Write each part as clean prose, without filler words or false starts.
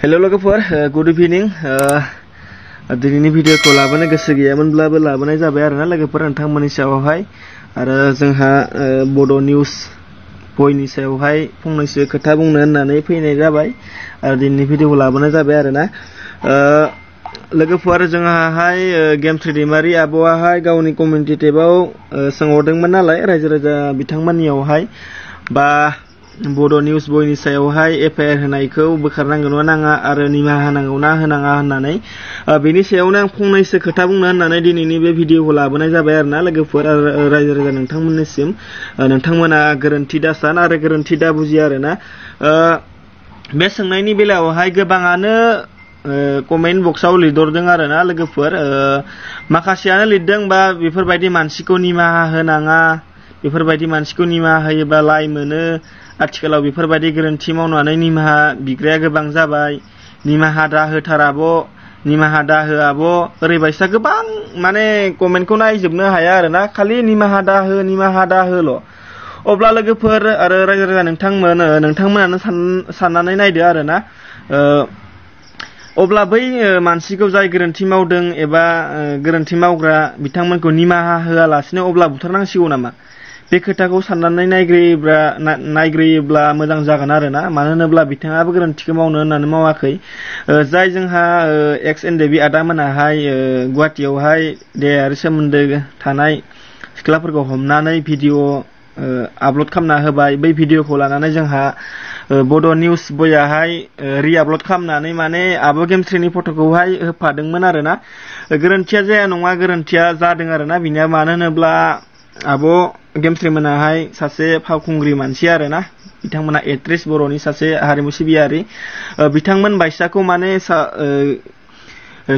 hello लोगोफोर good इभिनिं दिनैनि भिडिअखौ लाबोनो गोसो गैयामोनब्लाबो लाबोनाय जाबाय आरोना लोगोफोर नोंथांमोननि सायावहाय आरो जोंहा बड' निउज बयनि सायावहाय फंनैसो खोथा बुंनो होननानै फैनाय जाबाय आरो दिनैनि भिडिअखौ लाबोनाय जाबाय आरोना लोगोफोर जोंहाहाय गेमस्रि दैमारि आब'आहाय गावनि कमिउनिटि टेबाव सोंहरदोंमोन नालाय रायजो राजा बिथांमोननियावहाय बा बड' निउज बयनि सायावहाय एफआइआर होनायखौ बोखारनांगोन ना नाङा आरो निमाहा होनांगौ ना होनाङा होननानै बेनि सायावनो आं फंनैसो खोथा बुंनो होननानै दिनैनि बे भिडिअखौ लाबोनाय जाबाय आरोना लोगोफोर आरो रायजो राजा नोंथांमोननिसिम नोंथांमोना गोरोन्थि दासान आरो गोरोन्थि दा बुजि आरोना बे सोंनायनि बेलायावहाय गोबाङानो कमेन्ट बक्सआव लिरदों आरोना लोगोफोर माखासेयानो लिरदों बा बेफोरबायदि मानसिखौ निमाहा होनाङा बेफोरबायदि मानसिखौ निमाहा होयोबा लाइ मोनो आथिखालाव बेफोरबायदि गोरोन्थि मावनानै निमाहा बिग्राया गोबां जाबाय निमाहा दा होथाराब' निमाहा दा होआब' ओरैबायसा गोबां माने कमेन्टखौ नायजोबनो हाया आरोना खालि निमाहा दा होल' अब्ला लोगोफोर आरो रायजो राजा नोंथांमोनानो साननानै नायदो आरोना अब्ला बै मानसिखौ जाय गोरोन्थि मावदों एबा गोरोन्थि मावग्रा बिथांमोनखौ निमाहा होआलासिनो अब्ला बुथारनांसिगौ नामा बे खोथाखौ साननानै नायग्रोयोब्ला मोजां जागोन आरोना मानो होनोब्ला बिथाङाबो गोरोन्थिखौ मावनो होननानै मावाखै जाय जोंहा एक्स एनडेबि आदामोनाहाय गुवाहाटियावहाय देहायारि सोमोन्दो थानाय सिख्लाफोरखौ हमनानै भिडिअ आपल'ड खालामना होबाय बै भिडिअखौ लानानै जोंहा बड' निउज बयाहाय रिआपल'ड खालामनानै माने आब' गेमस्रिनि फट'खौहाय होफादोंमोन आरोना गोरोन्थिया जाया नङा गोरोन्थिया जादों आरोना बिनिया मानो होनोब्ला आब' गेमस्रि मोनाहाय सासे फावखुंग्रि मानसि आरोना बिथांमोना एक्ट्रेस बर'नि सासे हारिमु सिबियारि बिथांमोन बायसाखौ माने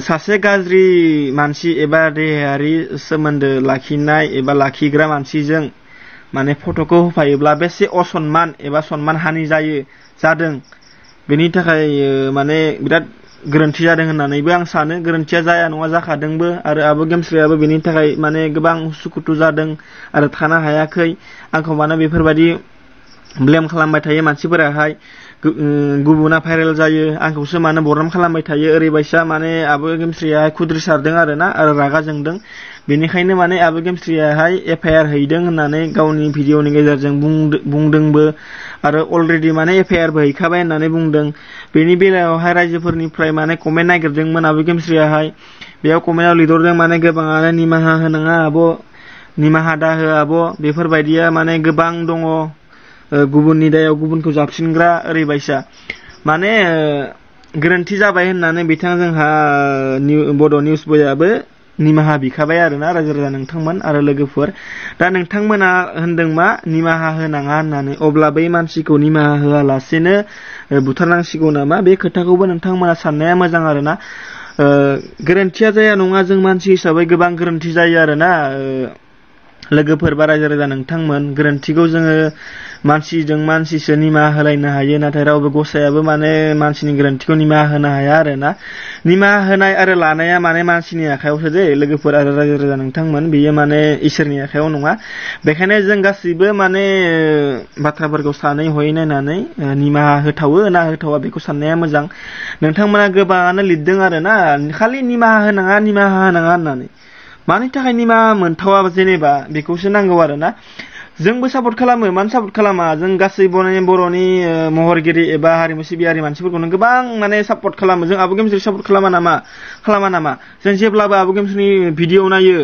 सासे गाज्रि मानसि एबा देहायारि सोमोन्दो लाखिनाय एबा लाखिग्रा मानसिजों माने फट'खौ होफायोब्ला बेसे असनमान एबा सनमान हानि जादों बेनि थाखाय माने बिराद गोरोन्थि जादों होननानैबो आं सानो गोरोन्थिया जाया नङा जाखादोंबो आरो आब' गेमस्रियाबो बेनि थाखाय माने गोबां उसुखुथु जादों आरो थानो हायाखै आंखौ माने बेफोरबायदि ब्लेम खालामबाय थायो मानसिफोराहाय गुबुना भाइरेल जायो आंखौसो मानो बदनाम खालामबाय थायो ओरैबायसा माने आब' गेमस्रियाहाय खुद्रिसारदों आरोना आरो रागा जोंदों बेनिखायनो माने आब' गेमस्रियाहाय एफआइआर हैदों होननानै गावनि भिडिअनि गेजेरजों बुंदोंबो आरो अलरेडि माने एफआइआरबो हैखाबाय होननानै बुंदों बेनि बेलायावहाय रायजोफोरनिफ्राय माने कमेन्ट नागिरदोंमोन आब' गेमस्रियाहाय बेयाव कमेन्टआव लिरदों माने गोबाङानो निमाहा होनाङा आब' निमाहा दा हो आब' बेफोरबायदिया माने गोबां दङ गुबुननि दायाव गुबुनखौ जाबसिनग्रा ओरैबायसा माने गोरोन्थि जाबाय होननानै बिथां जोंहा बड' निउज बयाबो निमाहा बिखाबाय आरोना रायजो राजा नोंथांमोन आरो लोगोफोर दा नोंथांमोना होनदों मा निमाहा होनाङा होननानै अब्ला बै मानसिखौ निमाहा होआलासेनो बुथारनांसिगौ नामा बे खोथाखौबो नोंथांमोना साननाया मोजां आरोना गोरोन्थिया जाया नङा जों मानसि हिसाबै गोबां गोरोन्थि जायो आरोना लोगोफोर बा रायजो राजा नोंथांमोन गोरोन्थिखौ जोङो मानसिजों मानसिसो निमाहा होलायनो हायो नाथाय रावबो गसायाबो माने मानसिनि गोरोन्थिखौ निमाहा होनो हाया आरोना निमाहा होनाय आरो लानाया माने मानसिनि आखायावसो दे लोगोफोर आरो रायजो राजा नोंथांमोन बेयो माने इसोरनि आखायाव नङा बेखायनो जों गासैबो माने बाथ्राफोरखौ सानै हयै नायनानै निमाहा होथावो ना होथावा बेखौ साननाया मोजां नोंथांमोना गोबाङानो लिरदों आरोना खालि निमाहा होनाङा होननानै मानि थाखाय निमाहा मोनथावा जेनेबा बेखौसो नांगौ आरोना जोंबो सापर्ट खालामो मानो सापर्ट खालामा जों गासै बर'नि महरगिरि एबा हारिमु सिबियारि मानसिफोरखौनो गोबां माने सापर्ट खालामो जों आब' गेमस्रि सापर्ट खालामा नामा जों जेब्लाबो आब' गेमस्रिनि भिडिअ नायो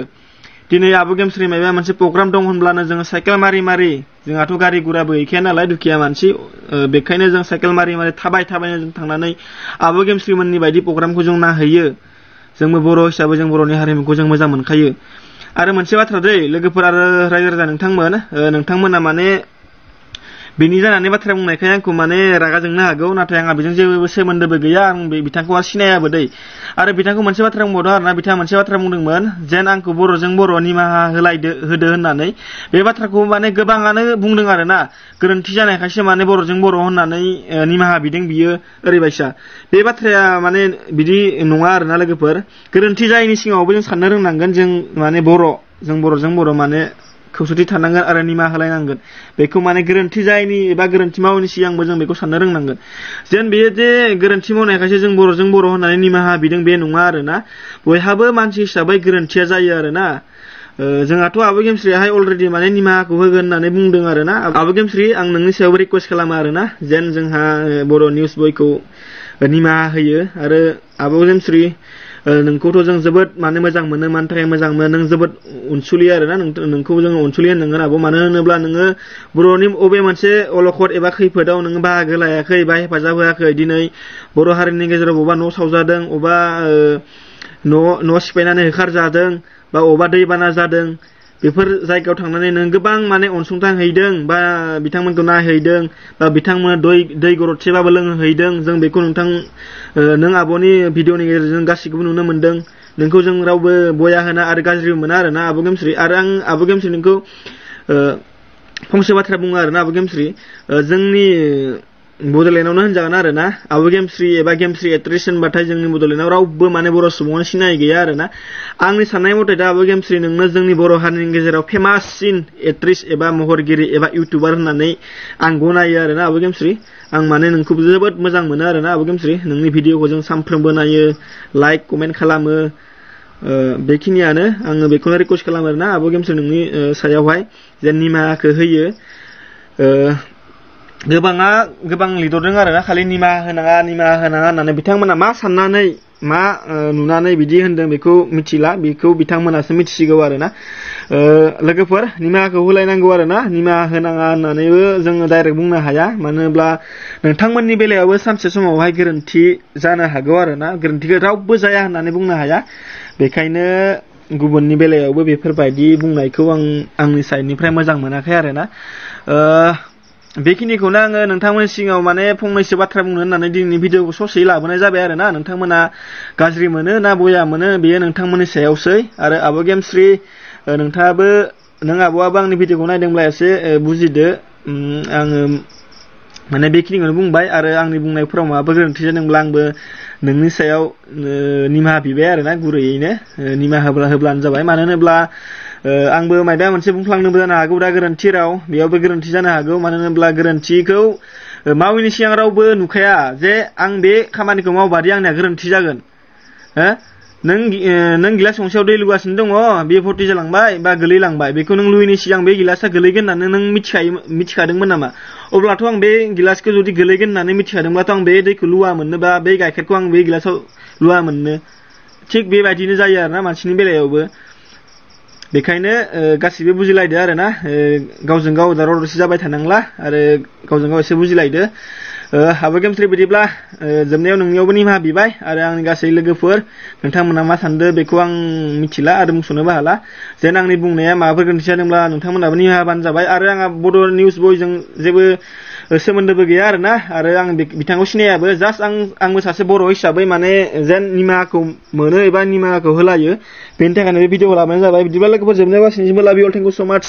दिनै आब' गेमस्रि माबा मोनसे प्रग्राम दं होनब्लानो जोङो साइकेल मारि जोंहाथ' गारि गुराबो गैखाया नालाय दुखिया मानसि बेखायनो जों साइकेल मारि थाबायनो जों थांनानै आब' गेमस्रिमोननि बायदि प्रग्रामखौ जों नायहैयो जोंबो बर' हिसाबै जों बर'नि हारिमुखौ जों मोजां मोनखायो आरो मोनसे बाथ्रा दै लोगोफोर आरो रायजो राजा नोंथांमोना माने बेनि जानानै बाथ्रा बुंनायखाय आंखौ माने रागा जोंनो हागौ नाथाय आंहा बेजों जेबो सोमोन्दोबो गैया आं बिथांखौ सिनायाबो दै आरो बिथांखौ मोनसे बाथ्रा बुंबावदों आरोना बिथाङा मोनसे बाथ्रा बुंदोंमोन जेन आंखौ बर'जों बर' निमाहा होदो होननानै बे बाथ्राखौ माने गोबाङानो बुंदों आरोना गोरोन्थि जानायखायसो माने बर'जों बर' होननानै निमाहा बिदों बियो ओरैबायसा बे बाथ्राया माने बिदि नङा आरोना लोगोफोर गोरोन्थि जायैनि सिगाङावबो जों साननो रोंनांगोन जों माने जों बर'जों बर' माने खौसेथि थानांगोन आरो निमाहा होलायनांगोन बेखौ माने गोरोन्थि जायैनि एबा गोरोन्थि मावैनि सिगांबो जों बेखौ साननो रोंनांगोन जेन बेयो जे गोरोन्थि मावनायखायसो जों बर'जों बर' होननानै निमाहा बिदों बे नङा आरोना बयहाबो मानसि हिसाबै गोरोन्थिया जायो आरोना जोंहाथ' आब' गेमस्रियाहाय अलरेडि माने निमाहाखौ होगोन होननानै बुंदों आरोना आब' गेमस्रि आं नोंनि सायावबो रिकुवेस्ट खालामो आरोना जेन जोंहा बर' निउस बयखौ निमाहा होयो आरो आब' गेमस्रि नोंखौथ' जों जोबोद माने मोजां मोनो मानि थाखाय मोजां मोनो नों जोबोद अनसुलि आरोना नोंखौ जोङो अनसुलि होननांगोन आब' मानो होनोब्ला नोङो बर'नि अबे मोनसे अलखद एबा खैफोदाव नोङो बाहागो लायाखै बा हेफाजाब होआखै दिनै बर' हारिनि गेजेराव बबेबा न' सावजादों बबेबा न' सिफायनानै होखारजादों बा अबेबा दैबाना जादों बेफोर जायगायाव थांनानै नों गोबां माने अनसुंथाइ हैदों बा बिथांमोनखौ नायहैदों बा बिथांमोना दै गरदसेबाबो लोंहोहैदों जों बेखौ नों आब'नि भिडिअनि गेजेरजों गासिखौबो नुनो मोनदों नोंखौ जों रावबो बया होना आरो गाज्रिबो मोना आरोना आब' गेमस्रि आरो आं आब' गेमस्रि नोंखौ फंसे बाथ्रा बुङो आरोना आब' गेमस्रि जोंनि बड'लेण्डआवनो होनजागोन आरोना आब' गेमस्रि एबा गेमस्रि एक्ट्रेस होनबाथाय जोंनि बड'लेण्डआव रावबो माने बर' सुबुङानो सिनाय गैया आरोना आंनि साननाय मथे दा आब' गेमस्रि नोंनो जोंनि बर' हारिनि गेजेराव फेमाससिन एक्ट्रेस एबा महरगिरि एबा इउटुबार होननानै आं गनायो आरोना आब' गेमस्रि आं माने नोंखौ जोबोद मोजां मोनो आरोना आब' गेमस्रि नोंनि भिडिअखौ जों सानफ्रोमबो नायो लाइक कमेन्ट खालामो बेखिनियानो आङो बेखौनो रिकुवेस्ट खालामो आरोना आब' गेमस्रि नोंनि सायावहाय जेन निमाहाखौ होयो गोबां लिरदों आरोना खालि निमाहा होनाङा होननानै बिथांमोना मा साननानै मा नुनानै बिदि होनदों बेखौ मिथिला बेखौ बिथांमोनासो मिथिसिगौ आरोना लोगोफोर निमाहाखौ होलायनांगौ आरोना निमाहा होनाङा होननानैबो जोङो डाइरेक्ट बुंनो हाया मानो होनब्ला नोंथांमोननि बेलायावबो सानसे समावहाय गोरोन्थि जानो हागौ आरोना गोरोन्थिखौ रावबो जाया होननानै बुंनो हाया बेखायनो गुबुननि बेलायावबो बेफोरबायदि बुंनायखौ आंनि साइडनिफ्राय मोजां मोनाखै आरोना बेखिनिखौनो आङो नोंथांमोननि सिगाङाव माने फंनैसो बाथ्रा बुंनो होननानै दिनैनि भिडिअखौ ससेयै लाबोनाय जाबाय आरोना नोंथांमोना गाज्रि मोनो ना बया मोनो बेयो नोंथांमोननि सायावसै आरो आब' गेमस्रि नोंथाङाबो नों आब'आबो आंनि भिडिअखौ नायदोंब्ला एसे बुजिदो आङो माने बेखिनिखौनो बुंबाय आरो आंनि बुंनायफोराव माबाफोर गोरोन्थि जादोंब्ला आंबो नोंनि सायाव निमाहा बिबाय आरोना गुरैयैनो निमाहा होब्लानो जाबाय मानो होनोब्ला आंबो मायबा मोनसे बुंफ्लांनोबो जानो हागौ दा गोरोन्थि राव बेयावबो गोरोन्थि जानो हागौ मानो होनोब्ला गोरोन्थिखौ मावैनि सिगां रावबो नुखाया जे आं बे खामानिखौ मावबादि आंनिया गोरोन्थि जागोन नों गिलास गंसेयाव दै लुगासिनो दङ बे भर्ति जालांबाय बा गोलैलांबाय बेखौ नों लुयैनि सिगां बे गिलासा गोलैगोन होननानै नों मिथिखादोंमोन नामा अब्लाथ' आं बे गिलासखौ जुदि गोलैगोन होननानै मिथिखादोंब्लाथ' आं बे दैखौ लुवा मोननो बा बे गाइखेरखौ आं बे गिलासाव लुवा मोननो थिग बेबायदिनो जायो आरोना मानसिनि बेलायावबो बेखायनो गासिबो बुजिलायदो आरोना गावजों गाव दावराव दावसि जाबाय थानांला आरो गावजों गाव एसे बुजिलायदो आब' गेमस्रि बिदिब्ला जोबनायाव नोंनियावबो निमाहा बिबाय आरो आंनि गासै लोगोफोर नोंथांमोना मा सानदो बेखौ आं मिथिला आरो बुंस'नोबो हाला जेन आंनि बुंनाया माबाफोर गोरोन्थि जादोंब्ला नोंथांमोनाबो निमाहा होबानो जाबाय आरो आंहा बड' निउस बयजों जेबो सोमोन्दोबो गैया आरोना आरो आं बिथांखौ सिनायाबो जास्ट आंबो सासे बर' हिसाबै माने जेन निमाहाखौ मोनो एबा निमाहाखौ होलायो बेनि थाखायनो बे भिडिअखौ लाबोनाय जाबाय बिदिब्ला लोगोफोर जोबनायाव गासैनिसिमबो लाभ इउ अल थेंक इउ सो माच